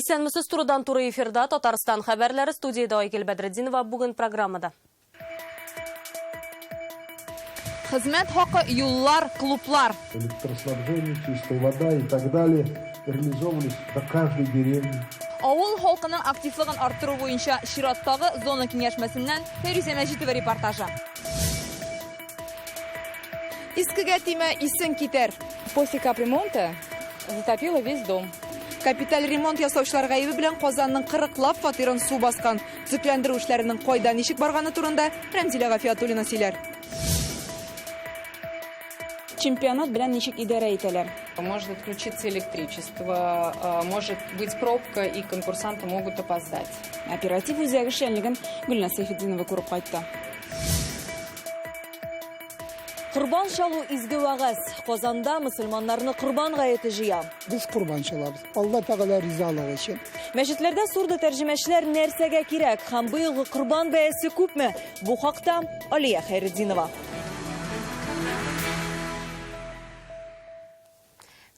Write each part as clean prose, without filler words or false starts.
Исәнмесез, турыдан туры эфирда Татарстан хәбәрләре, студиядә Айгөл Бәдретдинова. Бүген программада. Хезмәт хакы, юллар, клублар. Электроснабжение, чистая вода и так далее реализовывались до каждой деревни. Авыл халкының активлыгын арттыру буенча чираттагы зона киңәшмәсеннән Фәйрүзә Мәҗитова репортажы. Искегә тимә, исең китәр. После капремонта затопило весь дом. Капиталь ремонт ясаучылар гаебе белән Казанның кырыклап фатирын су баскан. Төзекләндерү эшләренең кайда ничек барганы турында Рәмзилә Гафиятуллина сөйләр. Чемпионат белән ничек идарә итәләр? Может отключиться электричество, может быть пробка, и конкурсанты могут опоздать. Оператив үзәге эшчәнлеген Гөлназ Сәйфетдинова күреп кайтты. Корбан чалу изге вәгазь. Казанда мөселманнарны Корбан гаете җыя. Без корбан чалабыз. Алла Тәгалә ризалыгы өчен. Мәчетләрдә сурдо тәрҗемәчеләр нәрсәгә кирәк һәм быелгы корбан бәясе күпме? Бу хакта Алия Хәйретдинова.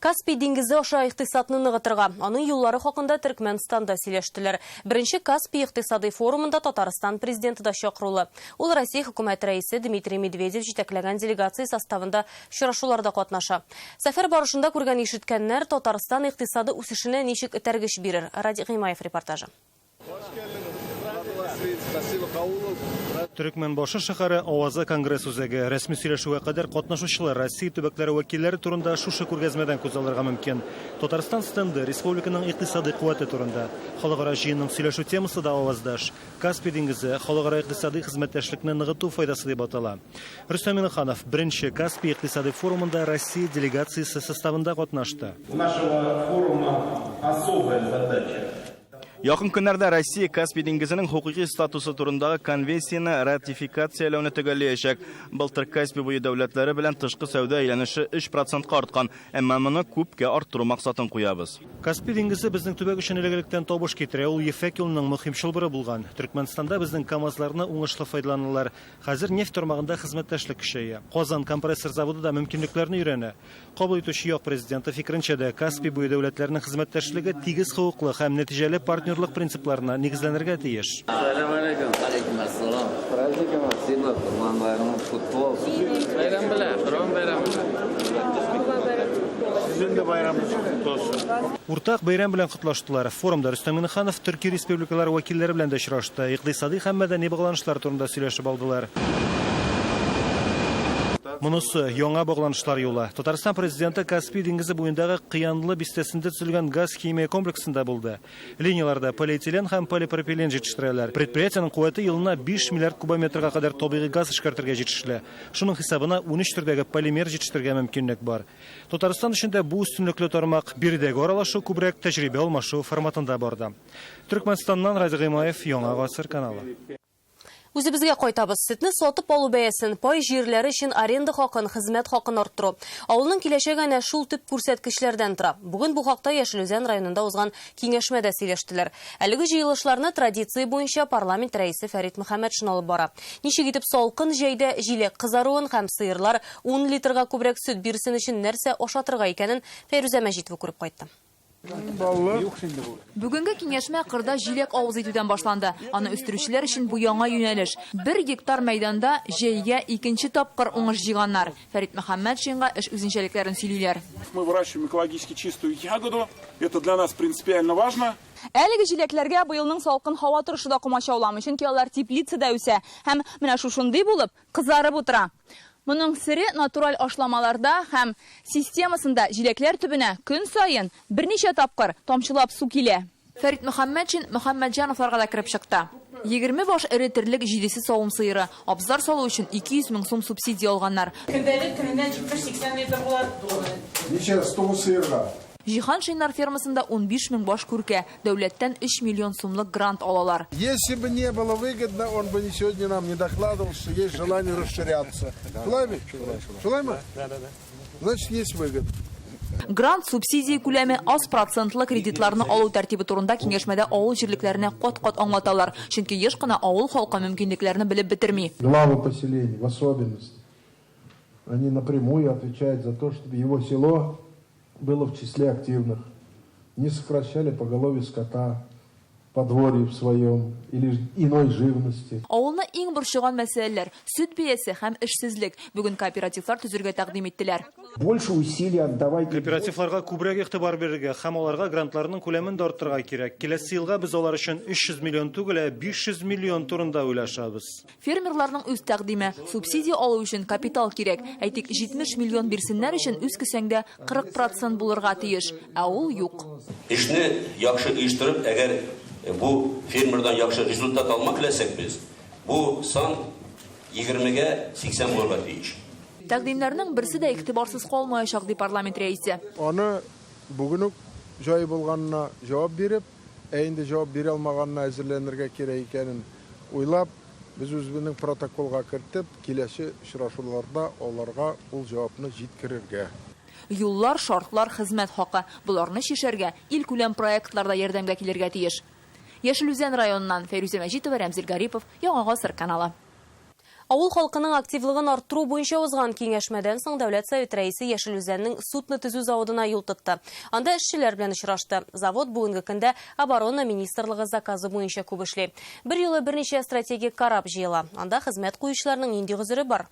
Каспий диңгезе аша икътисадны ныгытырга, аның юллары хакында Төркмәнстанда сөйләштеләр. Беренче Каспий икътисадый форумында Татарстан президенты да чакырулы. Ул Россия хөкүмәте рәисе Дмитрий Медведев җитәкләгән делегация составында очрашуларда катнаша. Сәфәр барышында күргән-ишеткәннәр Татарстан икътисады үсешенә ничек этәргеч бирер? Радик Гыймаев репортажы. Төрекмәнбашы шәһәре Аваза конгресс үзәге. Рәсми сөйләшүгә кадәр катнашучылар Россия төбәкләре вәкилләре турында шушы күргәзмәдән күз алырга мөмкин. Татарстан стенды республиканың икътисадый куәте турында. Халыкара җыенның сөйләшү темасы да аваздаш. Каспий диңгезе халыкара икътисадый хезмәттәшлекне ныгыту файдасы дип атала. Рөстәм Миңнеханов беренче Каспий икътисадый форумында Россия делегациясе составында катнашты. У нашего форума особая задача. Якын көннәрдә Россия Каспий диңгезенең хокукый статусы турындагы конвенцияне ратификацияләүне төгәлләячәк. Былтыр Каспий буе дәүләтләре белән тышкы сәүдә әйләнеше 3 процентка арткан, әмма моны күпкә арттыру максатын куябыз. Каспий диңгезе безнең төбәк өчен элек-электән табыш китерә, ул ефәк юлының мөһим чылбыры булган. Төркмәнстанда безнең КАМАЗларны уңышлы файдаланалар. Хәзер нефть тармагында хезмәттәшлек көчәя. Казан компрессор заводы да мөмкинлекләрне өйрәнә. Кабул итүче як президенты фикеренчә дә, Каспий буе дәүләтләренең хезмәттәшлеге тигез хокуклы һәм нәтиҗәле партнерлык принципларына нигезләнергә тиеш. Сәлам алейкум. Алейкум ассалам. Праздником вас. Спасибо, Корбан байрамы котлы булсын. Бәйрәм белән, Корбан бәйрәме белән. Сезнең дә байрамыгыз котлы булсын. Уртак бәйрәм белән котлаштылар. Форумда Рөстәм Миңнеханов төрки республикалар вәкилләре белән дә очрашты, икътисади һәм мәдәни багланышлар турында сөйләшеп алдылар. Монысы, яңа багланышлар юлы. Татарстан Президенты Каспий диңгезе буендагы Кыянлы бистәсендә төзелгән газ-химия комплексында булды. Линияләрдә полиэтилен һәм полипропилен җитештерәләр. Предприятиенең куәте елына 5 миллиард кубометрга кадәр табигый газ эшкәртергә җитешле. Шуның хисабына 13 төрдәге полимер җитештерергә мөмкинлек бар. Татарстан өчен дә бу өстенлекле тармак. Биредәге аралашу күбрәк тәҗрибә алмашу форматында барды. Төркмәнстаннан Радик Гыймаев, Яңа гасыр каналы. Үзебезгә кайтабыз. Сөтне сатып алу бәясен, пай җирләре өчен аренда хакын, хезмәт хакын арттыру. Авылның киләчәге әнә шул төп күрсәткечләрдән тора. Бүген бу хакта Яшел Үзән районында узган киңәшмәдә сөйләштеләр. Әлеге җыелышларны традиция буенча парламент рәисе Фәрит Мөхәммәтшин алып бара. Ничек итеп салкын җәйдә җиләк кызаруын һәм сыерлар ун литрга күбрәк сөт бирсен өчен нәрсә ашатырга икәнен Фәйрүзә Мәҗитова күреп кайтты. Баллы. Бүгенге киңәшмә кырда җиләк авыз итүдән башланды. Аны үстерүчеләр өчен бу яңа юнәлеш. Бер гектар мәйданда җәйгә икенче тапкыр уңыш җыйганнар. Фәрит Мөхәммәтшинга эш үзенчәлекләрен сөйлиләр. Мы выращиваем экологически чистую ягоду. Это для нас принципиально важно. Әлеге җиләкләргә быелның салкын һава торышы да комачауламый, чөнки алар теплицада үсә һәм менә шушындый булып кызарып утыра. Моның сере натураль ашламаларда һәм системасында җиләкләр төбенә көн саен берничә тапкыр тамчылап су килә. Фәрит Мөхәммәтшин Мөхәммәтҗановларга да кереп чыкты. 20 баш эре терлек, җидесе савым сыеры. Абзар салу өчен 200 мең сум субсидия алганнар. Көндәлек көненә 70-80 литр була. Ничә? 109 сыерга. Җиһаншиннар фермасында 15 мең баш күркә. Дәүләттән 3 миллион сумлык грант алалар. Если бы не было выгодно, он бы сегодня нам не докладывал, что есть желание расширяться. Шулаймы? Шулаймы? Да, да, да. Значит, есть выгода. Грант, субсидия күләме, аз процентлы кредитларны алу тәртибе турында киңәшмәдә авыл җирлекләренә кат-кат аңлаталар. Чөнки еш кына авыл халкы мөмкинлекләрне белеп бетерми. Главы поселений, в особенности, они напрямую отвечают за то, чтобы его село было в числе активных. Не сокращали поголовье скота, подворье в своем или иной живности. Авылны иң борчыган мәсьәләләр сөт бәясе һәм эшсезлек. Бүген кооперативлар төзергә тәкъдим иттеләр. Больше усилий отдавать. Кооперативларга күбрәк игътибар бирергә һәм аларга грантларның күләмен дә арттырырга кирәк. Киләсе елга без алар өчен 300 миллион түгел, ә 500 миллион турында уйлашабыз. Фермерларның үз тәкъдиме субсидия алу өчен капитал кирәк. Әйтик, 70 миллион бирсеннәр өчен үз кесәңдә 40% булырга тиеш, ә ул юк. Эшне яхшы оештырып, әгәр бу фермердан яхшы результат алмак теләсәк без, бу сан 20-гә 80 булырга тиеш. Тәкъдимнәрнең берсе дә игътибарсыз калмаячак, ди парламент рәисе. Аны бүген үк җай булганына җавап биреп, ә инде җавап бирә алмаганына әзерләнергә кирәк икәнен уйлап, без үзебезнең протоколга кертеп, киләсе очрашуларда аларга ул җавапны җиткерергә. Юллар, шартлар, хезмәт хакы. Боларны чишәргә илкүләм проектларда ярдәмгә килергә тиеш. Яшел Үзән районыннан Фәйрүзә Мәҗитова, Рәмзил Гарипов, Яңа Гасыр каналы. Авыл халкының активлыгын арттыру буенча узган киңәшмәдән соң Дәүләт Совет рәисе Яшел Үзәннең судно төзү заводына юл тотты. Анда эшчеләр белән очрашты. Завод бүгенге көндә Оборона министрлыгы заказы буенча күп эшли. Бер юлы берничә стратегик кораб җыела. Анда хезмәт куючыларның нинди гозере бар?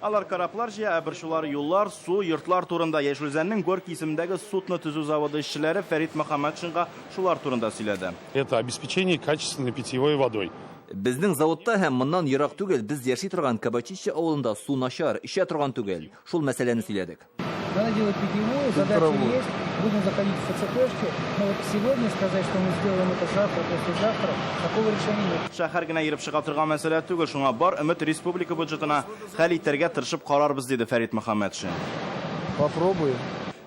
Алар кораблар җыя, ә борчулар юллар, су, йортлар турында. Яшел Үзәннең Горький исемендәге судно төзү заводы эшчеләре Фәрит Мөхәммәтшинга шулар турында сөйләде. Это обеспечение качественной питьевой водой. Безнең заводта һәм моннан ерак түгел, без яши торган Кабачище авылында су начар, эчә торган түгел. Шул мәсьәләне сөйләдек. Надо делать питьевую, задача есть, будем заходить в ФЦПшки, но вот сегодня сказать, что мы сделаем это завтра, послезавтра, такого решения нет. Шәһәр генә ерып чыга торган мәсьәлә түгел, шуңа бар өмет республика бюджетына хәл итәргә тырышып карарбыз, диде Фәрит Мөхәммәтшин. Попробуем.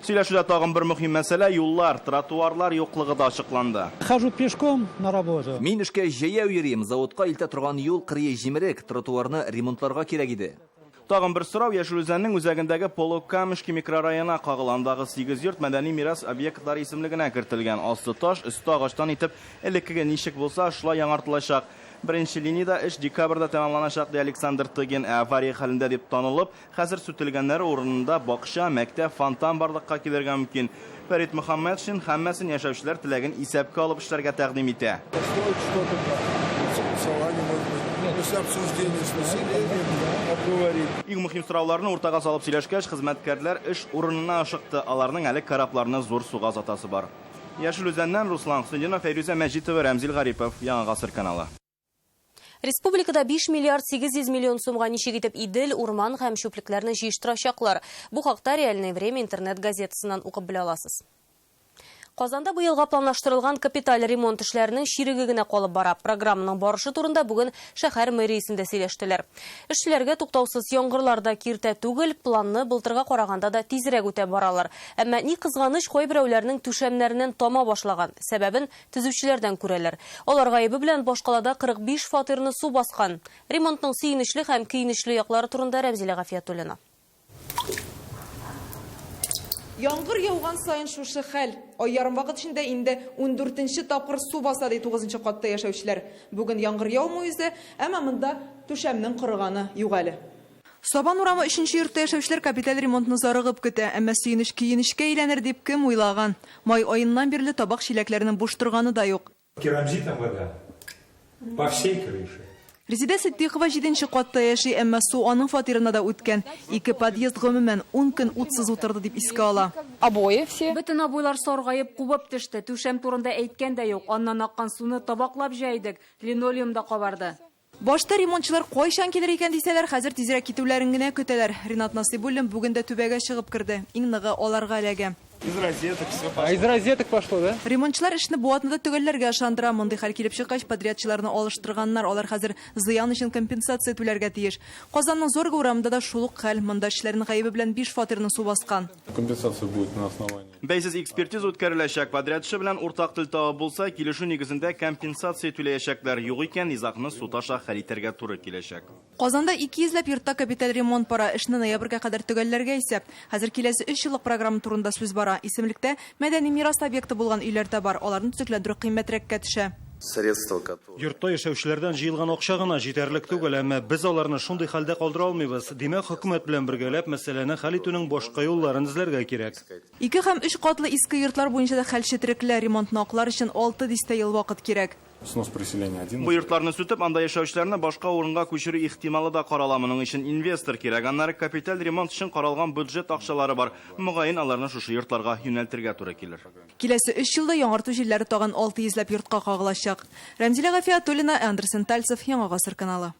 Сөйләшүдә тагын бер мөһим мәсьәлә юллар, тротуарлар юклыгы да ачыкланды. Хожу пешком на работу. Мин эшкә җәяү йөрим, заводка илтә торган юл кырые җимерек, тротуарны ремонтларга кирәк иде. Тагын бер сорау Яшел Үзәннең үзәгендәге Полукамышки микрорайонына кагыла. Андагы 8 йорт мәдәни мирас объектлары исемлегенә кертелгән. Асты таш, өсте агачтан итеп, элеккеге ничек булса, шулай яңартылачак. Беренче линиядә эш декабрьдә тәмамланачак, ди Александр Тыгин. Ә авария хәлендә дип танылып, хәзер сүтелгәннәр урынында бакча, мәктәп, фонтан барлыкка килергә мөмкин. Фәрит Мөхәммәтшин һәммәсен яшәүчеләр теләген исәпкә алып эшләргә тәкъдим итә. Построить что-то согласование, может быть, после обсуждения с населением обговорить. Иң мөһим сорауларны уртага салып сөйләшкәч, хезмәткәрләр эш урынына ашыкты. Аларның әле корабларны зур суга озатасы бар. Яшел Үзәннән Руслан Хөсәйнов, Фәйрүзә Мәҗитова, Рәмзил Гарипов, Яңа Гасыр каналы. Республикада 5 миллиард 800 миллион сумга ничек итеп Идел, урман һәм чүплекләрне җыештырачаклар. Бу хакта Реальное время интернет газетасыннан укып белә аласыз. Казанда быелга планлаштырылган капиталь ремонт эшләренең чиреге генә калып бара. Программаның барышы турында бүген шәһәр мэриясендә сөйләштеләр. Эшчеләргә туктаусыз яңгырлар да киртә түгел, планны былтырга караганда да тизрәк үтә баралар. Әмма ни кызганыч, кайберәүләрнең түшәмнәреннән тама башлаган. Сәбәбен төзүчеләрдән күрәләр. Алар гаебе белән башкалада 45 фатирны су баскан. Ремонтның сөенечле һәм көенечле яклары турында Рәмзилә Гафиятуллина. Яңгыр яуган саен шушы хәл. Ай ярым вакыт эчендә инде 14нче тапкыр су баса, ди 9нчы катта яшәүчеләр. Бүген яңгыр яумый үзе, әмма монда түшәмнең корыганы юк әле. Сабан урамы 3нче йортта яшәүчеләр капиталь ремонтны зарыгып көтә, әмма сөенеч көенечкә әйләнер дип кем уйлаган? Май аеннан бирле табак чиләкләренең буш торганы да юк. Керамзитом вода по всей крыше. Резидә Ситдикова 7нче катта яши, әмма су аның фатирына да үткән. Ике подъезд гомумән 10 көн утсыз утырды дип искә ала. Обои все. Бөтен обойлар саргаеп кубып төште. Түшәм турында әйткән дә юк. Аннан аккан суны табаклап җәйдек. Линолеум да кабарды. Башта ремонтчылар кайчан килер икән дисәләр, хәзер тизрәк китүләрен генә көтәләр. Ринат Насыйбуллин бүген дә түбәгә чыгып керде. Иң ныгы аларга эләгә. Из розеток все пошло. А из розеток пошло, да? Ремонтчылар эшне бу атнада төгәлләргә ышандыра. Мондый хәл килеп чыккач, подрядчыларны алыштырганнар. Алар хәзер зыян өчен компенсация түләргә тиеш. Казанның Зорга урамында да шул ук хәл. Монда эшчеләрнең гаебе белән 5 фатирны су баскан. Компенсация будет на основании. Бәйсез экспертиза үткәреләчәк. Подрядчы белән уртак тел табып булса, килешү нигезендә компенсация түләячәкләр. Юк икән, низагны суд аша хәл итәргә туры киләчәк. Казанда 200 ләп йортта капиталь ремонт бара. Эшне ноябрьгә кадәр төгәлләргә исәп. Хәзер киләсе 3 еллык программа турында сүз бара. Исемлектә мәдәни мирас объекты булган өйләр дә бар. Аларны төзекләндерү кыйммәтрәккә төшә. Средства, которые... Йортта яшәүчеләрдән җыелган акча гына җитәрлек түгел, әмма без аларны шундый хәлдә калдыра алмыйбыз. Димәк, хөкүмәт белән бергәләп мәсьәләне хәл итүнең башка юлларын эзләргә кирәк. Ике һәм өч катлы иске йортлар буенча да хәл четерекле. Ремонтны аклар өчен алты дистә ел вакыт кирәк. Снос переселения один. Бу йортларны сүтеп, анда яшәүчеләрне башка урынга күчерү ихтималы да карала. Моның өчен инвестор кирәк. Аннары капиталь ремонт өчен каралган бюджет акчалары бар. Мөгаен, аларны шушы йортларга юнәлтергә туры килер. Киләсе өч елда яңарту җилләре тагын 600 ләп йортка кагылачак. Рәмзилә Гафиятуллина, Андерсен Тальцев, Яңа гасыр каналы.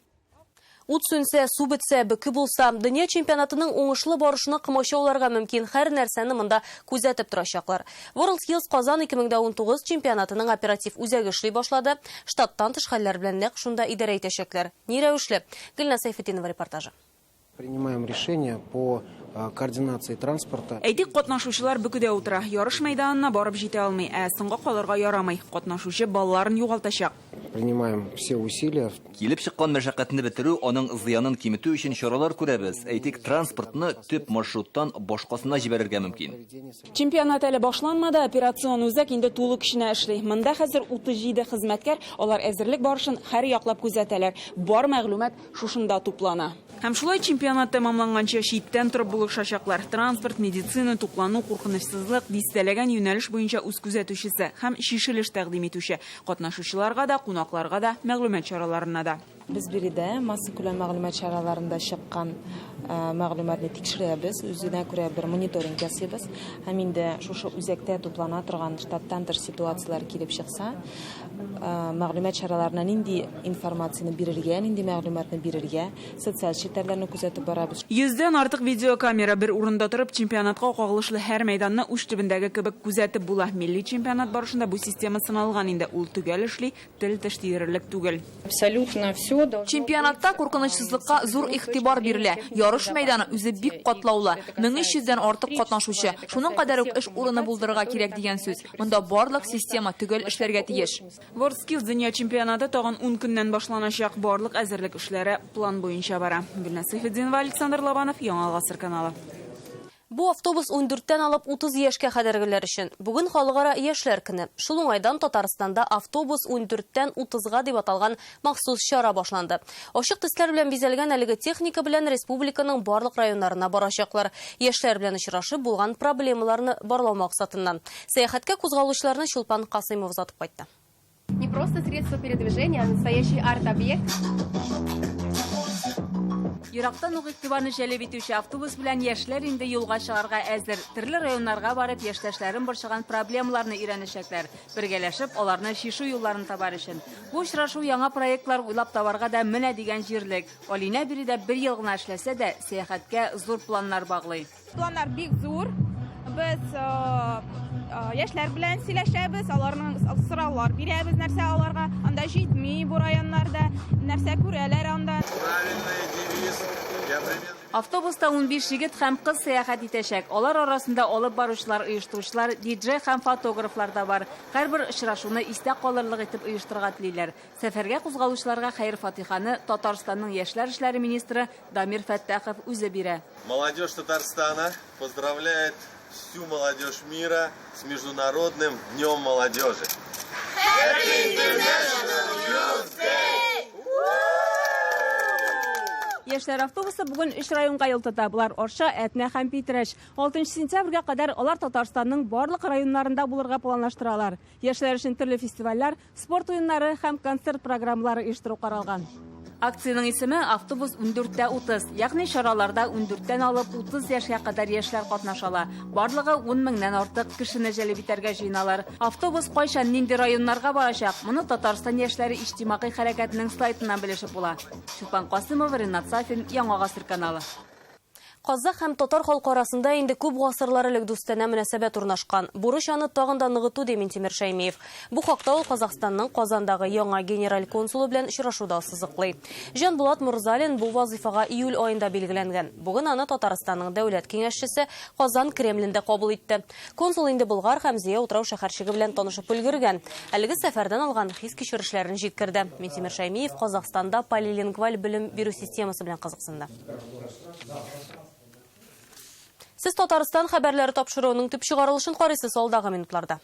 Ут сүнсә, су бетсә, бөке булса, дөнья чемпионатының уңышлы барышына комачауларга мөмкин һәр нәрсәне монда күзәтеп торачаклар. WorldSkills Казан 2019 чемпионатының оператив үзәге эшли башлады. Штаттан тыш хәлләр белән нәкъ шунда идарә итәчәкләр. Ни рәвешле? Гөлназ Сәйфетдинова репортажы. Принимаем решение по координации транспорта. Әйтик, катнашучылар бөкедә утыра, ярыш мәйданына барып җитә алмый, ә соңга калырга ярамый. Катнашучы балларын югалтачак. Принимаем все усилия. Килеп чыккан мәшәкатьне бетерү, аның зыянын киметү өчен чаралар күрәбез. Әйтик, транспортны төп маршруттан башкасына җибәрергә мөмкин. Чемпионат әле башланмады, операцион үзәк инде тулы көченә эшли. Монда хәзер 37 хезмәткәр, алар әзерлек барышын һәр яклап күзәтәләр. Бар мәгълүмат шушында туплана. Һәм шулай чемпионат тәмамланганчы читтән торып булышачаклар. Транспорт, медицина, туклану, куркынычсызлык, дистәләгән юнәлеш буенча үз күзәтүчесе һәм чишелеш тәкъдим итүче. Катнашучыларга да, кунакларга да, мәгълүмат чараларына да. Без биредә массакүләм мәгълүмат чараларында чыккан мәгълүматны тикшерәбез, үзенә күрә бер мониторинг ясыйбыз. Һәм инде шушы үзәктә туплана торган штаттан тыш ситуацияләр килеп чыкса, мәгълүмат чараларына нинди информацияне бирергә, нинди мәгълүматны бирергә, социаль челтәрләрне күзәтеп барабыз. Йөздән артык видеокамера бер урында торып, чемпионатка кагылышлы һәр мәйданны уч төбендәге кебек күзәтеп була. Милли чемпионат барышында бу система сыналган инде, ул төгәл эшли, тел-теш тиерерлек түгел. Абсолютно все. Чемпионатта куркынычсызлыкка зур игътибар бирелә. Ярыш мәйданы үзе бик катлаулы. 1300 дән артык катнашучы. Шуның кадәр үк эш урыны булдырырга кирәк дигән сүз. Монда барлык система төгәл эшләргә тиеш. WorldSkills дөнья чемпионаты тагын 10 көннән башланачак. Барлык әзерлек эшләре план буенча бара. Гөлназ Сәйфетдинова, Александр Лобанов, Яңа Гасыр каналы. Бу автобус 14-тән алып 30 яшькә кадәргеләр өчен. Бүген халыкара яшьләр көне. Шул уңайдан Татарстанда автобус 14-тән 30-га дип аталган махсус чара башланды. Ачык төсләр белән бизәлгән әлеге техника белән республиканың барлык районнарына барачаклар. Яшьләр белән очрашып булган проблемаларны барлау максатыннан. Сәяхәткә кузгалучыларны Чулпан Касыймова озатып кайтты. Не просто средство передвижения, а настоящий арт-объект. Ерактан ук игътибарны җәлеп итүче автобус белән яшьләр инде юлга чыгарга әзер. Төрле районнарга барып, яшьтәшләрен борчыган проблемаларны өйрәнәчәкләр. Бергәләшеп, аларны чишү юлларын табар өчен. Бу очрашу яңа проектлар уйлап табарга да менә дигән җирлек. Алинә биредә бер ел гына эшләсә дә, сәяхәткә зур планнар баглый. Планнар бик зур. Без яшьләр белән сөйләшәбез, аларның сораулар бирәбез, нәрсә аларга анда җитми бу районнарда, нәрсә күрәләр анда. Автобуста 15 егет һәм кыз сәяхәт итәчәк. Алар арасында алып баручылар, оештыручылар, диджей һәм фотографлар да бар. Һәрбер очрашуны истә калырлык итеп оештырырга телиләр. Сәфәргә кузгалучыларга хәер-фатиханы Татарстанның яшьләр эшләре министры Дамир Фәттахов үзе бирә. Молодежь Татарстана поздравляет всю молодежь мира с Международным днем молодежи. Happy International Youth Day! Яшьләр автобусы бүген өч районга юл тота. Болар Арча, Әтнә һәм Питрәч. 6 сентябрьгә кадәр алар Татарстанның барлык районнарында булырга планлаштыралар. Яшьләр өчен төрле фестивальләр, спорт уеннары һәм концерт программалары оештыру каралган. Акциянең исеме автобус 14-тә 30, ягъни чараларда 14-тән алып 30 яшькә кадәр яшьләр катнаша ала. Барлыгы 10 меңнән артык кешене җәлеп итәргә җыеналар. Автобус кайчан нинди районнарга барачак? Моны Татарстан яшьләре иҗтимагый хәрәкәтенең сайтыннан белешеп була. Чулпан Касымова, Ренат Сафин, Яңа Гасыр каналы. Казах һәм татар халкы арасында инде күп гасырлар элек дустанә мөнәсәбәт урнашкан. Бурыч аны тагын да ныгыту, ди Минтимер Шәймиев. Бу хакта ул Казахстанның Казандагы яңа генераль консулы белән очрашуда ассызыклый. Җанбулат Мурзалин бу вазифага июль аенда билгеләнгән. Бүген аны Татарстанның дәүләт киңәшчесе Казан Кремлендә кабул итте. Консул инде Болгар һәм Зөя утрау шәһәрчеге белән танышып өлгергән. Әлеге сәфәрдән алган хис-кичерешләрен җиткерде. Минтимер Шәймиев Казахстанда полилингваль белем бирү системасы белән кызыксынды. Сез Татарстан хәбәрләре тапшыруының төп чыгарылышын карыйсыз алдагы минутларда.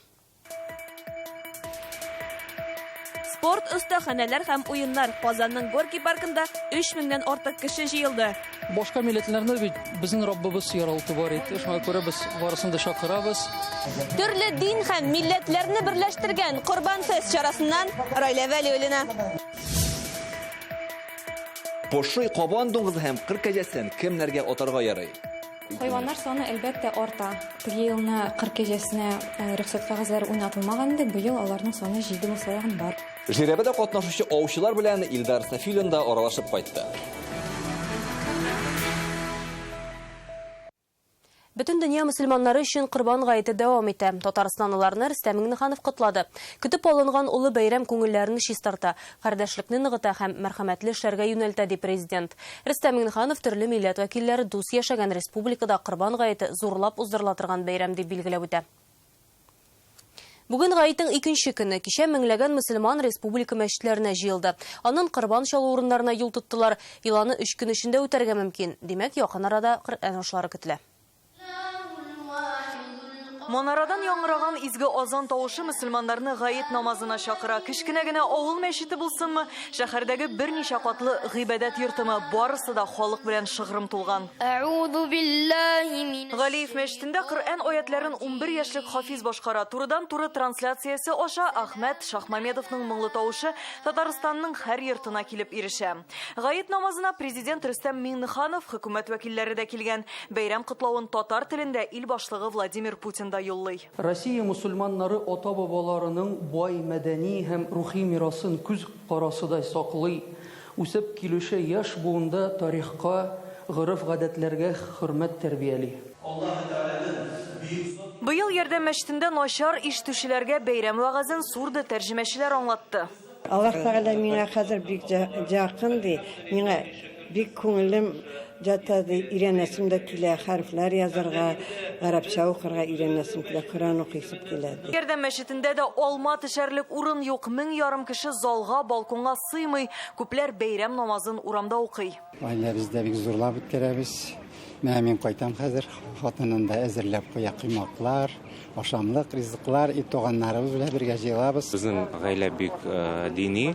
Спорт, остаханәләр һәм уеннар. Казанның Горький паркында 3 меңнән артык кеше җыелды. Башка милләтләрне бит безнең Раббыбыз яралты бар итте. Шуңа күрә без барысын да чакырабыз. Төрле дин һәм милләтләрне берләштергән Корбан фест чарасыннан Райлә Вәлиуллина. Поши, кабан дуңгызы һәм кыр кәҗәсен кемнәргә атарга ярый? Хайваннар саны, әлбәттә, арта. Теге елны кыр кәҗәсенә рөхсәт кәгазьләре уйнатылмаган иде, быел аларның саны җиде булса ягын бар. Жирәбәдә катнашучы аучылар белән Илдар Сафиуллин да аралашып кайтты. Бөтен дөнья мөселманнары өчен Корбан гаете дәвам итә. Татарстанлыларны Рөстәм Миңнеханов котлады. Көтеп алынган олы бәйрәм күңелләрне чистарта, кардәшлекне ныгыта һәм мәрхәмәтле эшләргә юнәлтә, ди Президент. Рөстәм Миңнеханов төрле милләт вәкилләре дус яшәгән республикада Корбан гаете зурлап уздырыла торган бәйрәм дип билгеләп үтә. Бүген гаетнең икенче көне. Кичә меңләгән мөселман республика мәчетләренә җыелды. Аннан корбан чалу урыннарына юл тоттылар. Йоланы өч көн эчендә үтәргә мөмкин. Димәк, якын арада Коръән ашлары көтелә. Манарадан яңгыраган изге азан тавышы мөселманнарны гает намазына чакыра. Кечкенә генә авыл мәчете булсынмы, шәһәрдәге берничә катлы гыйбадәт йортымы, барысы да халык белән шыгрым тулган. Галиев мәчетендә Коръән аятьләрен 11 яшьлек хафиз башкара. Турыдан-туры трансляциясе аша Әхмәт Шахмамедовның моңлы тавышы Татарстанның һәр йортына килеп ирешә. Гает намазына президент Рөстәм Миңнеханов, хөкүмәт вәкилләре дә килгән. Бәйрәм котлавын татар телендә ил башлыгы Владимир Путин да юллый. Россия мөселманнары ата-бабаларының бай мәдәни һәм рухи мирасын күз карасыдай саклый, үсеп килүче яшь буында тарихка, гореф-гадәтләргә хөрмәт тәрбияли. Быел Ярдәм мәчетендә начар ишетүчеләргә бәйрәм вәгазен сурдо-тәрҗемәчеләр аңлатты. Аллаһ Тәгалә миңа хәзер бик җакын, ди, миңа бик күңелем җата, ди, өйрәнәсем дә килә, хәрефләр язарга, гарәпчә укырга өйрәнәсем килә, Коръән укыйсым килә, ди. Ярдәм мәчетендә дә алма төшәрлек урын юк. 1500 кеше залга, балконга сыймый. Күпләр бәйрәм намазын урамда укый. Гаиләбездә бик зурлап үткәрәбез. Менә мин кайтам хәзер, хатыным да әзерләп куя коймаклар, ашамлык, ризыклар, и туганнарыбыз белән бергә җыелабыз. Безнең гаилә бик дини.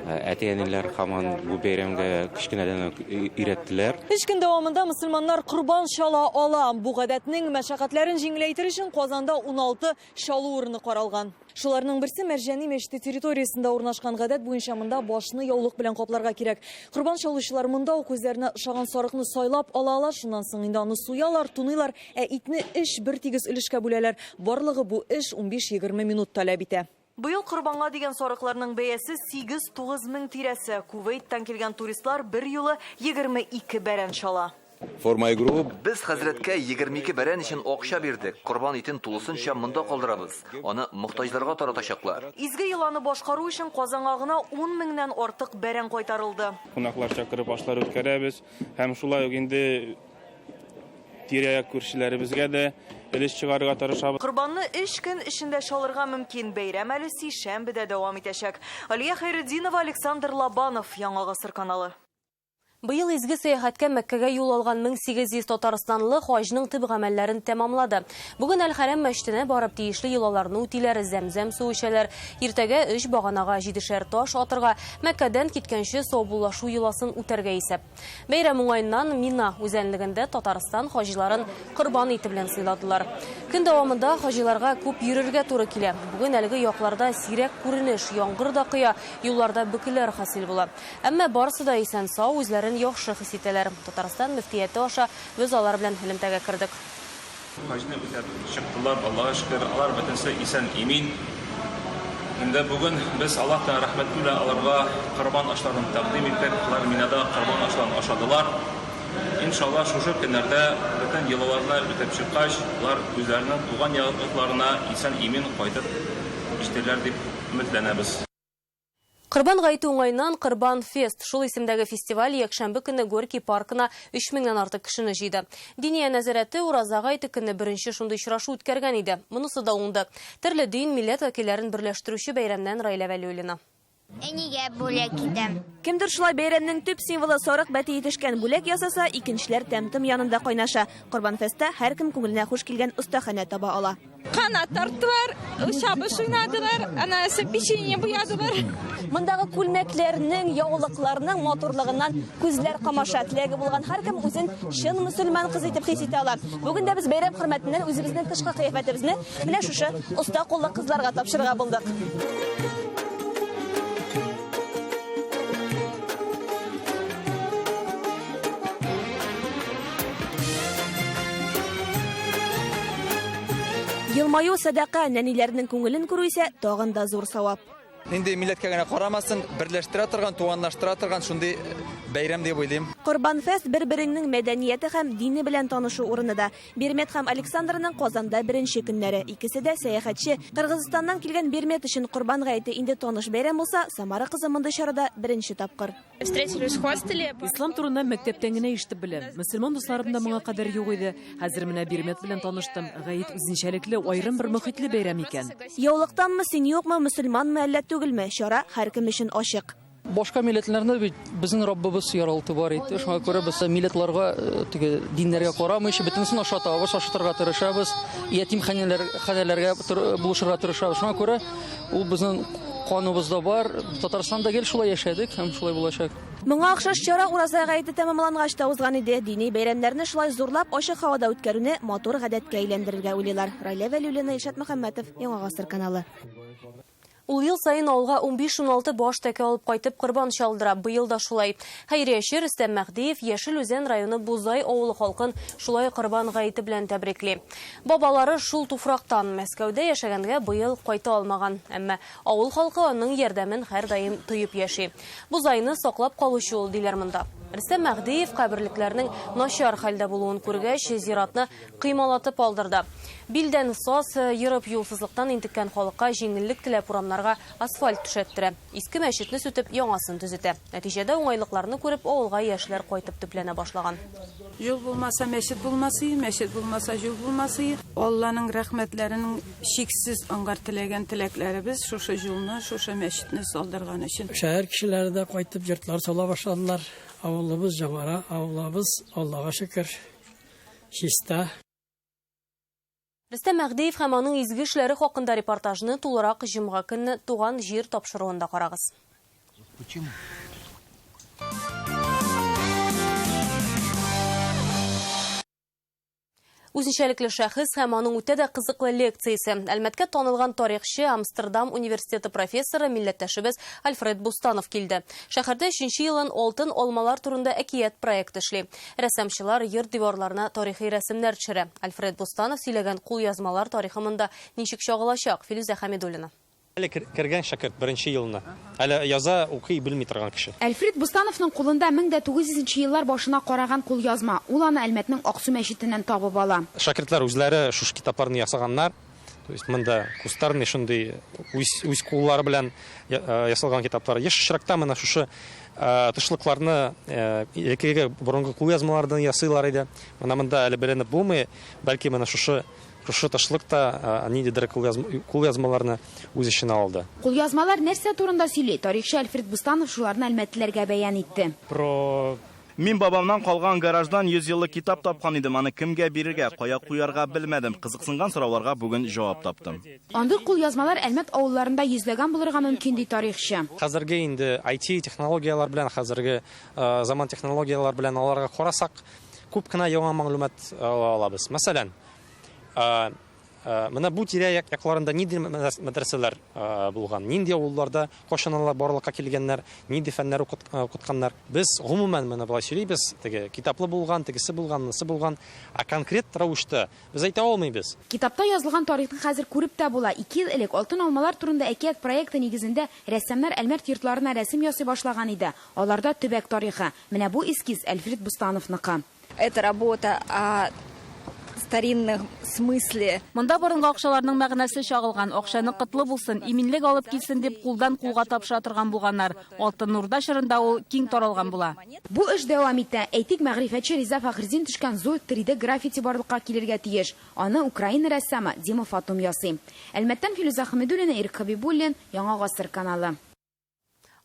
Әти-әниләр һаман бу бәйрәмгә кечкенәдән үк өйрәттеләр. Өч көн дәвамында мөселманнар корбан чала ала. Бу гадәтнең мәшәкатьләрен җиңеләйтер өчен Казанда 16 чалу урыны каралган. Шуларның берсе Мәрҗани мәчете территориясендә урнашкан. Гадәт буенча монда башны яулык белән капларга кирәк. Корбан чалучылар монда ук үзләренә ошаган сарыкны сайлап ала ала. Шуннан соң инде аны суялар, туныйлар, ә итне өч бертигез өлешкә бүләләр. Барлыгы бу эш 15-20 минут таләп итә. Быел корбанга дигән сарыкларның бәясе 8-9 мең тирәсе. Кувейттан килгән туристлар берьюлы 22 бәрән чала. For my group. Без хәзрәткә 22 бәрән өчен акча бирдек. Корбан итен тулысынча монда калдырабыз. Аны мохтаҗларга таратачаклар. Изге йоланы башкару өчен Казанга гына ун меңнән артык бәрән кайтарылды. Кунаклар чакырып ашлар үткәрәбез һәм шулай ук инде тирә-як күршеләребезгә дә өлеш чыгарырга тырышабыз. Корбанны өч көн эчендә чалырга мөмкин. Бәйрәм әле сишәмбедә дәвам итәчәк. Алия Хәйретдинова, Александр Лобанов, Яңа гасыр каналы. Быел изге сәяхәткә Мәккәгә юл алган 1800 татарстанлы хаҗның төп гамәлләрен тәмамлады. Бүген Әл-Хәрәм мәчетенә барып тиешле йолаларны үтиләр, зәмзәм суы эчәләр. Иртәгә өч баганага җидешәр таш атырга, Мәккәдән киткәнче саубуллашу йоласын үтәргә исәп. Бәйрәм уңаеннан Мина үзәнлегендә Татарстан хаҗиларын корбан ите белән сыйладылар. Көн дәвамында хаҗиларга күп йөрергә туры килә. Бүген әлеге якларда сирәк күренеш, яңгыр да коя, юлларда бөкеләр хасил була. Әмма барысы да исән-сау, үзләрен яхшы хис итәләр. Татарстан мөфтияте аша без алар белән элемтәгә кердек. Хаҗны үтәп чыктылар, Аллага шөкер, алар бөтенесе исән-имин. Инде бүген без Аллаһ Тәгалә рәхмәте белән аларга корбан ашларын тәкъдим иттек, алар Минада корбан ашларын ашадылар. Иншалла, шушы көннәрдә бөтен йолаларны үтәп чыккач, алар үзләренең туган якларына исән-имин кайтып җитәрләр дип өметләнәбез. Корбан гаете уңаеннан Корбан фест шул исемдәге фестиваль якшәмбе көнне Горький паркына 3 меңнән артык кешене җыйды. Диния нәзарәте Ураза гаете көнне беренче шундый очрашу үткәргән иде. Монысы да уңды. Төрле дин, милләт вәкилләрен берләштерүче бәйрәмнән Раилә Вәлиуллина. Әнигә бүләк итәм. Кемдер шулай бәйрәмнең төп символы сарык бәтие төшкән бүләк ясаса, икенчеләр тәм-том янында кайнаша. Корбанфестта һәркем күңеленә хуш килгән остаханә таба ала. Канат тарттылар, чабыш уйнадылар, анасы печенье буядылар. Мондагы күлмәкләрнең, яулыкларның матурлыгыннан күзләр камаша. Теләге булган һәркем үзен чын мөселман кызы итеп хис итә ала. Бүген дә без бәйрәм хөрмәтеннән үзебезнең тышкы кыяфәтебезне менә шушы оста куллы кызларга тапшырырга булдык. Елмаю сәдака, нәниләрнең күңелен күрү исә тагын да зур савап. Нинди милләткә генә карамасын, берләштерә торган, туганлаштыра торган шундый бәйрәм дип уйлыйм. Корбанфест бер-береңнең мәдәнияте һәм дине белән танышу урыны да. Бермет һәм Александрның Казанда беренче көннәре. Икесе дә сәяхәтче. Кыргызстаннан килгән Бермет өчен Корбан гаете инде таныш бәйрәм булса, Самара кызы мондый чарада беренче тапкыр. Встретились в хостеле. Ислам турында мәктәптән генә ишетеп беләм. Мөселман дусларым да моңа кадәр юк иде. Хәзер менә Бермет белән таныштым. Гает үзенчәлекле, аерым бер мохитле бәйрәм икән. Яулыктанмы син, юкмы, мөселманмы әллә түгелме, чара һәркем өчен ачык. Башка милләтләрне бит безнең Раббыбыз яралты бар итте. Шуңа күрә без милләтләргә, теге диннәргә карамыйча, бөтенесен ашатабыз, ашатырга тырышабыз, ятимханәләр, ханәләргә булышырга тырышабыз. Шуңа күрә ул безнең каныбызда бар. Татарстанда гел шулай яшәдек һәм шулай булачак. Моңа охшаш чара Ураза гаете тәмамлангач та узган иде. Дини бәйрәмнәрне шулай зурлап ачык һавада үткәрүне матур гадәткә әйләндерергә уйлыйлар. Райлә Вәлиуллина, Илшат Мөхәммәтов, Яңа Гасыр каналы. Ул ел саен авылга 15-16 баш тәкә алып кайтып корбан чалдыра. Быел да шулай. Хәйрияче Рөстәм Мәһдиев Яшел Үзән районы Бузай авылы халкын шулай корбан гаете белән тәбрикли. Бабалары шул туфрактан, Мәскәүдә яшәгәнгә быел кайта алмаган. Әмма авыл халкы аның ярдәмен һәрдаим тоеп яши. Бузайны саклап калучы ул, диләр монда. Рөстәм Мәһдиев каберлекләрнең начар хәлдә булуын күргәч, зиратны кыймалатып алдырды. Билдән саз ерып юлсызлыктан интеккән халыкка җиңеллек теләп урамнарга асфальт түшәттерә. Иске мәчетне сүтеп яңасын төзетә. Нәтиҗәдә уңайлыкларны күреп авылга яшьләр кайтып төпләнә башлаган. Юл булмаса мәчет булмасы, мәчет булмаса юл булмасы. Алланың рәхмәтләренең чиксез аңгар теләгән теләкләребез шушы юлны, шушы мәчетне салдырган өчен. Шәһәр кешеләре дә кайтып йортлар сала башладылар. Авылыбыз жаңара, авылыбыз Аллага шөкер чиста. Рөстәм Мәһдиев һәм аның изге эшләре хакында репортажны тулырак җомга көнне Туган җир тапшыруында карагыз. Почему? Үзенчәлекле шәхес һәм аның үтә дә кызыклы лекциясе. Әлмәткә танылган тарихчы, Амстердам университеты профессоры, милләттәшебез Альфред Бустанов килде. Шәһәрдә өченче елын алтын алмалар турында әкият проекты эшли. Рәссамчылар йорт диварларына тарихи рәсемнәр төшерә. Альфред Бустанов сөйләгән кулъязмалар тарихы монда ничек чагылачак? Филүзә Хәмидуллина. Әле кергән шәкерт беренче елны. Әле яза, укый белми торган кеше. Альфред Бустановның кулында мең дә тугыз йөзенче еллар башына караган кулъязма. Ул аны Әлмәтнең Аксу мәчетеннән табып ала. Шәкертләр үзләре шушы китапларны ясаганнар. То есть монда кустарный шундый үз куллары белән ясалган китаплар. Еш очракта менә шушы тышлыкларны элеккеге борынгы кулъязмалардан ясыйлар иде. Менә монда әле беленеп булмый, бәлки менә шушы тышлык та ниндидер кулъязмаларны үз эченә алды. Кулъязмалар нәрсә турында сөйли? Тарихчы Альфред Бустанов шуларны әлмәтлеләргә бәян итте. Про Мин бабамнан калган гараждан 100 еллык китап тапкан идем. Аны кемгә бирергә, кая куярга белмәдем. Кызыксынган сорауларга бүген җавап таптым. Андый кулъязмалар Әлмәт авылларында йөзләгән булырга мөмкин, ди тарихчы. Хәзерге инде ай ти технологияләр белән, хәзерге заман технологияләр белән аларга карасак, күп кенә яңа мәгълүмат ала алабыз. Мәсәлән, менә бу тирә якларында нинди мәдрәсәләр булган, нинди авылларда кайчан алар барлыкка килгәннәр, нинди фәннәр укытканнар. Без гомумән менә болай сөйлибез, теге китаплы булган, тегесе булган, монысы булган, ә конкрет рәвештә без әйтә алмыйбыз. Китапта язылган тарихны хәзер күреп тә була. 2 ел элек Алтын алмалар турында әкият проекты нигезендә рәссамнар Әлмәт йортларына рәсем ясый башлаган иде. Аларда төбәк тарихы. Менә бу эскиз Альфред Бустановныкы. Это работа о старинном смысле. Монда борынгы акчаларның мәгънәсе чагылган. Акчаны кытлы булсын, иминлек алып килсен дип кулдан кулга тапшыра торган булганнар. Алтын Урда чорында ул киң таралган була. Бу эш дәвам итә. Әйтик, мәгърифәтче Риза Фәхретдин төшкән зур 3D граффити барлыкка килергә тиеш. Аны Украина рәссамы Дима Фатум ясый. Әлмәттән Филүзә Хәмидуллина, Ирек Хабибуллин, Яңа Гасыр каналы.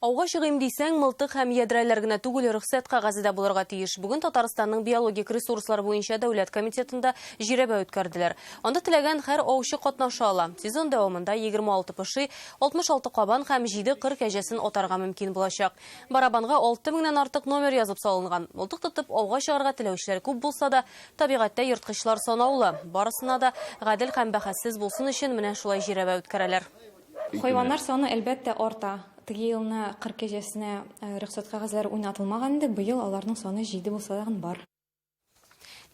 Ауга чыгыйм дисәң, мылтык һәм ядрәләр генә түгел, рөхсәт кәгазе дә булырга тиеш. Бүген Татарстанның биологик ресурслар буенча дәүләт комитетында жирәбә үткәрделәр. Анда теләгән һәр аучы катнаша ала. Сезон дәвамында 26 поши, 66 кабан һәм 7 кыр кәҗәсен атарга мөмкин булачак. Барабанга 6 меңнән артык номер язып салынган. Мылтык тотып ауга чыгарга теләүчеләр күп булса да, табигатьтә ерткычлар санаулы. Барысына да гадел һәм бәхәссез булсын өчен менә шулай жирәбә үткәрәләр. Хайваннар саны, әлбәттә, арта. Теге елны кыр кәҗәсенә рөхсәт кәгазьләре уйнатылмаган иде, быел аларның саны 7 булса тагын бар.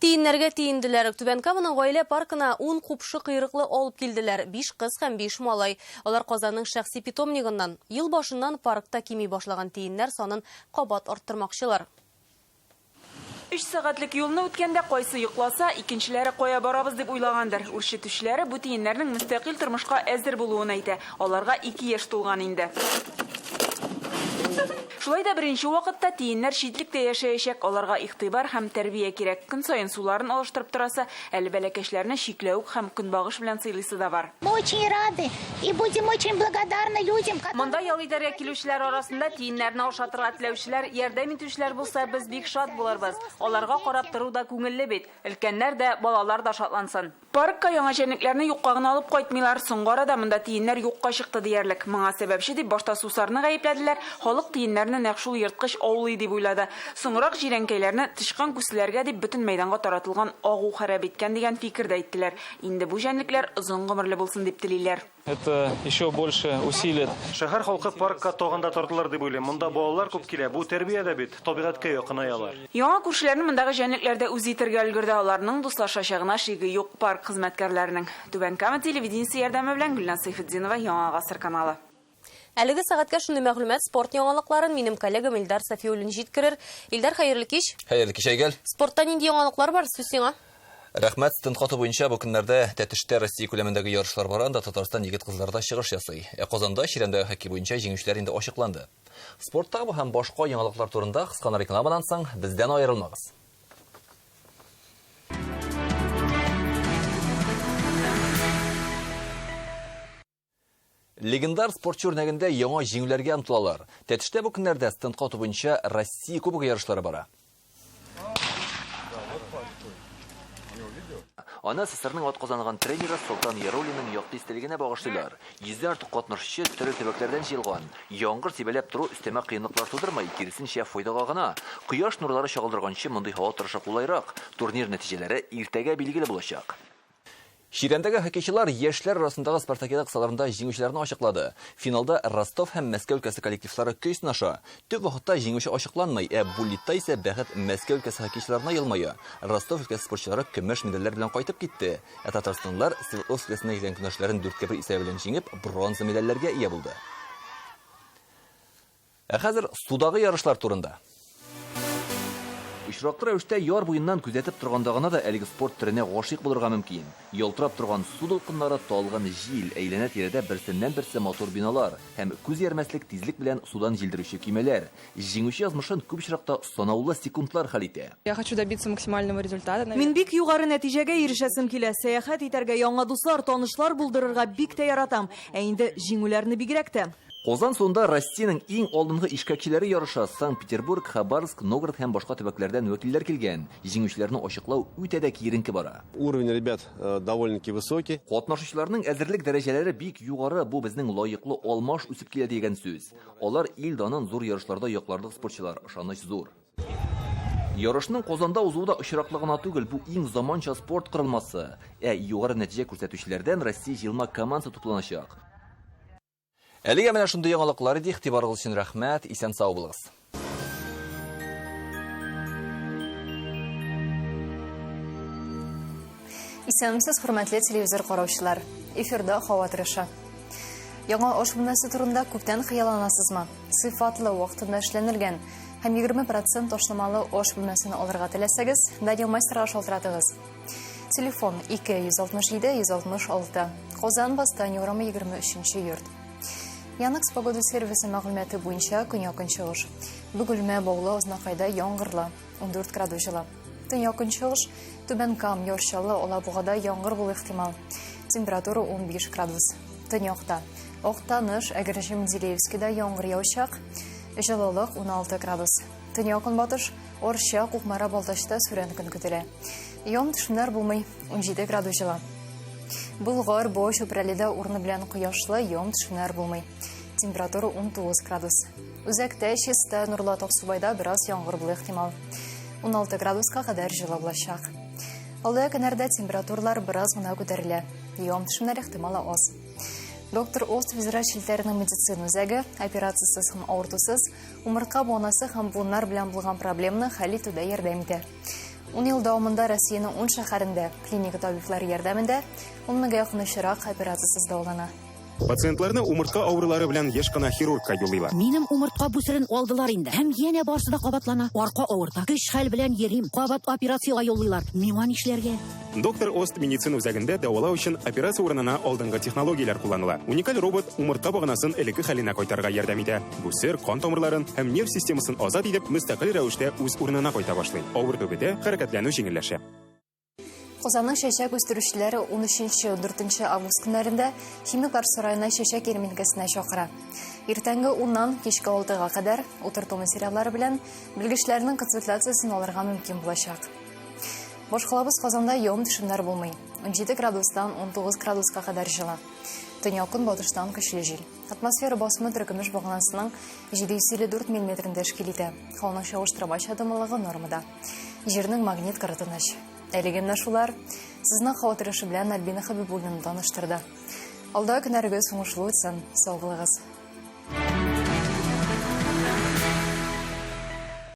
Тиеннәргә тиенделәр. Түбән Каманың гаилә паркына 10 купшы кыйрыклы алып килделәр. 5 кыз һәм 5 малай. Алар Казанның шәхси питомнигыннан. Ел башыннан паркта кими башлаган тиеннәр санын кабат арттырмакчылар. 3 сәгатьлек юлны үткәндә кайсы йокласа, икенчеләре кая барабыз дип уйлагандыр. Үрчетүчеләре бу тиеннәрнең мөстәкыйль тормышка әзер булуын әйтә. Аларга 2 яшь тулган инде. Шулай да беренче вакытта тиеннәр читлектә яшәячәк. Аларга игътибар һәм тәрбия кирәк. Көн саен суларын алыштырып торасы, әле бәләкәчләрне чикләвек һәм көнбагыш белән сыйлыйсы да бар. Мы очень рады и будем очень благодарны людям, которые Монда ял итәргә килүчеләр арасында тиеннәрне ашатырга теләүчеләр, ярдәм итүчеләр булса, без бик шат булырбыз. Аларга карап тору да күңелле бит. Өлкәннәр дә, балалар да шатлансын. Паркка яңа җәнлекләрне юкка гына алып кайтмыйлар. Соңгы арада монда тиеннәр юкка чыкты диярлек. Моңа сәбәпче дип башта сусарны гаепләделәр. Халык тиеннәрне нәкъ шул ерткыч аулый дип уйлады. Соңрак җирәнкәйләрне тычкан күселәргә дип бөтен мәйданга таратылган агу харап иткән дигән фикер дә әйттеләр. Инде бу җәнлекләр озын гомерле булсын дип телиләр. Это еще больше усилит. Шәһәр халкы паркка тагын да тартылыр дип уйлыйм. Монда балалар күп килә. Бу тәрбия дә бит. Табигатькә якынаялар. Яңа күршеләрне мондагы җәнлекләр дә үз итәргә өлгерде. Аларның дуслашачагына шиге юк парк хезмәткәрләренең. Түбән Кама телевидениесе ярдәме белән Гөлназ Сәйфетдинова, Яңа Гасыр каналы. Әлеге сәгатькә шундый мәгълүмат, спорт яңалыкларын минем коллегам Илдар Сафиуллин җиткерер. Илдар, хәерле кич. Хәерле кич, Айгөл. Спортта нинди яңалыклар бар? Сүз сиңа. Рәхмәт. Стенд каты буенча бу көннәрдә Тәтештә Россия күләмендәге ярышлар бара, анда Татарстан егет-кызлары да чыгыш ясый. Ә Казанда чирәмдәге хоккей буенча җиңүчеләр инде ачыкланды. Спорттагы бу һәм башка яңалыклар турында кыска рекламадан соң бездән аерылмагыз. Легендар спортчы үрнәгендә яңа җиңүләргә омтылалар. Тәтештә бу көннәрдә стенд кату буенча Россия кубогы ярышлары бара. Аны СССРның атказанган тренеры Солтан Яруллинның якты истәлегенә багышлыйлар. Йөздән артык катнашучы төрле төбәкләрдән җыелган. Яңгыр сибәләп тору өстәмә кыенлыклар тудырмый, киресенчә файдага гына. Кояш нурлары чагылдырганчы мондый һава торышы кулайрак. Турнир нәтиҗәләре иртәгә билгеле булачак. Чирәмдәге хоккейчылар яшьләр арасындагы спартакиада кысаларында җиңүчеләрне ачыклады. Финалда Ростов һәм Мәскәү өлкәсе коллективлары көч сынаша. Төп вакытта җиңүче ачыкланмый, ә буллитта исә бәхет Мәскәү өлкәсе хоккейчыларына елмая. Ростов өлкәсе спортчылары көмеш медальләр белән кайтып китте. Ә татарстанлылар Свердловск өлкәсенә килгән көндәшләрен 4-1 исәбе белән җиңеп, бронза медальләргә ия булды. Ә хәзер судагы ярышлар турында. Очраклы рәвештә яр буеннан күзәтеп торганда гына да әлеге спорт төренә гашыйк булырга мөмкин. Ялтырап торган су дулкыннары, талгын җил, әйләнә-тирәдә берсеннән-берсе матур биналар һәм күз иярмәслек тизлек белән судан җилдерүче көймәләр. Җиңүче язмышын күп очракта санаулы секундлар хәл итә. Я хочу добиться максимального результата. Мин бик югары нәтиҗәгә ирешәсем килә. Сәяхәт итәргә, яңа дуслар, танышлар булдырырга бик тә яратам. Ә инде җиңүләрне бигрәк тә. Казан суында Россиянең иң алдынгы ишкәкчеләре ярыша. Санкт-Петербург, Хабаровск, Новгород һәм башка төбәкләрдән вәкилләр килгән. Җиңүчеләрне ачыклау үтә дә киеренке бара. Уровень ребят довольно-таки высокий. Катнашучыларның әзерлек дәрәҗәләре бик югары, бу безнең лаеклы алмаш үсеп килә дигән сүз. Алар ил данын зур ярышларда якларлык спортчылар, ышаныч зур. Ярышның Казанда узуы да очраклы гына түгел, бу иң заманча спорт корылмасы. Ә югары нәтиҗә күрсәтүчеләрдән Россия җыелма командасы тупланачак. Әлегә менә шундый яңалыклар иде. Игътибарыгыз өчен рәхмәт. Исән сау булыгыз. Исәнмесез, хөрмәтле телевизор караучылар. Эфирда һава торышы. Яңа аш бүлмәсе турында күптән хыялланасызмы? Сыйфатлы, вакытында эшләнелгән һәм 20% ташламалы аш бүлмәсен алырга теләсәгез, Данил Мастерга шалтыратыгыз. Телефон 267 166. Казан Восстание урамы 23 йорт. Яндекс погода сервисы мәгълүматы буенча көньяк-көнчыгыш. Бөгелмә, Баулы, Азнакайда яңгырлы, 14 градус җылы. Төньяк-көнчыгыш, Түбән Кам, Яр Чаллы, Алабугада яңгыр булу ихтимал. Температура 15 градус. Төньякта. Актаныш, Әгерҗе, Менделеевскида яңгыр яуачак. Җылылык 16 градус. Төньяк-көнбатыш, Арча, Кукмара, Балтачта сүрән көн көтелә. Явым-төшемнәр булмый, 17 градус җылы. Болгар, Буа, Чүпрәледә урыны белән кояшлы, явым-төшемнәр булмый. Температура 19 градус. Үзәктә, Чиста, Нурлат, Аксубайда бераз яңгыр булу ихтимал. 16 градуска кадәр җылы булачак. Алда көннәрдә температуралар бераз гына күтәрелә. Явым-төшемнәр ихтималы аз. Доктор Ост федераль челтәренең медицина үзәге операциясез һәм авыртусыз умыртка буынасы һәм буыннар белән булган проблеманы хәл итүдә ярдәм итә. Ун ел дәвамында Россиянең ун шәһәрендә клиника табиблары ярдәмендә ун меңгә якын очрак операциясез дәвалана. Пациентларны умыртка авырулары белән еш кына хирургка юллыйлар. Минем умыртка бүсерен алдылар инде. Һәм янә барсы да кабатлана. Арка авырта. Көч-хәл белән йөрим. Кабат операциягә юллыйлар. Миңа нишләргә? Доктор Ост медицина үзәгендә дәвалау өчен операция урынына алдынгы технологияләр кулланыла. Уникаль робот умыртка баганасын элекке хәленә кайтарырга ярдәм итә. Бүсер кан тамырларын һәм нерв системасын азат итеп, мөстәкыйль рәвештә үз урынына кайта башлый. Авырту бетә, хәрәкәтләнү җиңелләшә. Казанның чәчәк үстерүчеләре 13-14 август көннәрендә Химиклар сараена чәчәк ярминкәсенә чакыра. Иртәнге 10-нан кичке 6-га кадәр утырту материаллары белән белгечләрнең консультациясен алырга мөмкин булачак. Башкалабыз Казанда явым-төшемнәр булмый. 17 градустан 19 градуска кадәр җылы. Төньяк-көнбатыштан көчле җил. Атмосфера басымы теркемеш баганасының 754 миллиметрын тәшкил итә. Һаваның чагыштырмача дымлылыгы нормада. Җирнең магнит кыры тыныч. Әлеге менә шулар. Сезне һава торышы белән Альбина Хәбибуллина таныштырды. Алда көннәрегез уңышлы үтсен. Сау булыгыз.